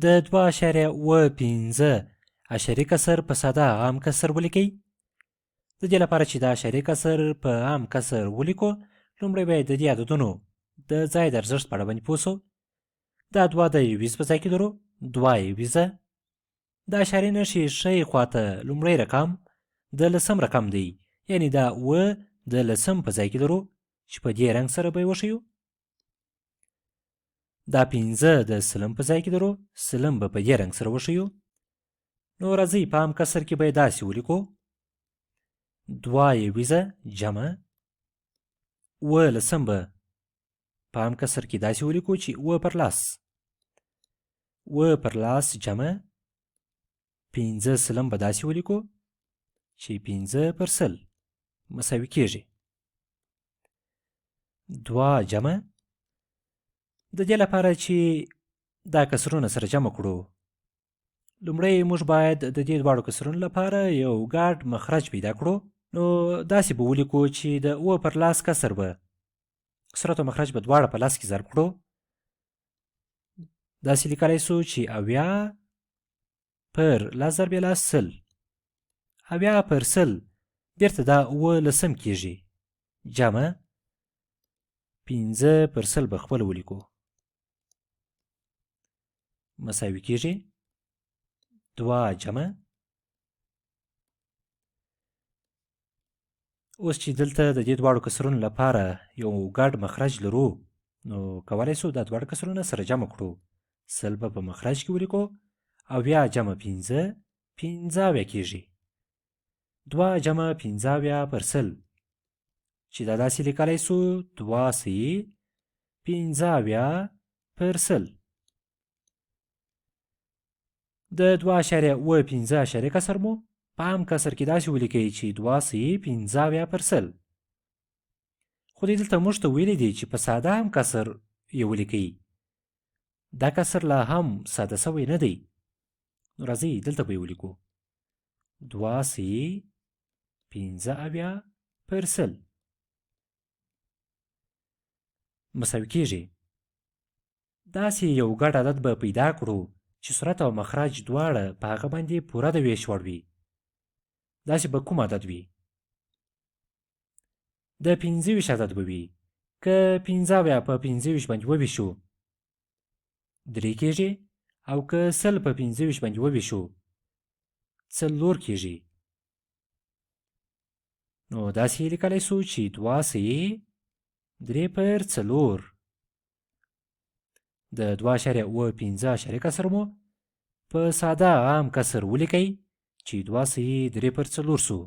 د 2.75 عشري کسر په ساده عام کسر ولیکئ. د دې لپاره چې دا عشري کسر په عام کسر ولیکو، لومړی باید د دې عددونو د ځای د ارزښت په اړه باندې پوه سو. دا دوه د یویز په ځای کې لرو، دوه یویزه. د اشارې نښې ښی خواته لومړی رقم د لسم رقم دی، یعنی دا اووه د لسم په ځای کې لرو چې په دې رنګ سره به یې وښیو. دا پنځه د سلم په ځای کې لرو، سلم به په دې رنګ سره وښیو. نو راځئ په عام کسر کې به یې داسې ولیکو: دوه یویزه جمع اووه لسم به په عام کسر کې داسې ولیکو چې اووه پر لس، اووه پر لس جمع پنځه سلم به داسې ولیکو چې پنځه پر سل مساوي کیږي دوه جمع. د دې لپاره چې دا کسرونه سره جمع کړو، لومړی موږ باید د دې دواړو کسرونو لپاره یو ګډ مخرج پیدا کړو. نو داسې به ولیکو چې د اووه پر لس کسر به صورت او مخرج به دواړه په لس کې ضرب کړو. داسې لیکلی سو چې 70 پر لس ضرب لس سل، 70 پر سل بیرته دا اووه لسم کیږي، جمع پنځه پر سل به خپله ولیکو، مساوي کیږي دوه جمع. اوس چې دلته د دې دواړو کسرونو لپاره یو ګډ مخرج لرو، نو کولی سو دا دواړه کسرونه سره جمع کړو. سل به په مخرج کې ولیکو، 70 جمع پنځه 75 کیږي. دوه جمع 75 پر سل چې دا داسې لیکلی سو دوه صحیح 75 پر سل. د 2.75 عشري کسر مو په عام کسر کې داسې ولیکئ چې دوه صحیح 75 پر سل. خو دوی دلته موږ ته ویلي دي چې په ساده عام کسر یې ولیکئ. دا کسر لا هم ساده سوی نه دی، نو راځئ دلته به یې ولیکو دوه صحیح 75 پر سل مساوي کیږي. داسې یو ګډ عدد به پیدا کړو چې صورت او مخرج دواړه په هغه باندې پوره د ویش وړ وي. داسې به کوم عدد وي؟ د 25 عدد به وي. که 75 په 25 باندې وویشو درې کیږي، او که سل په 25 باندې وویشو څلور کیږي. نو داسې یې لیکلی سو چې دوه صحیح درې پر څلور. د 2.75 عشري کسر مو په ساده عام کسر ولیکئ چې دوه صحیح درې پر څلور سو.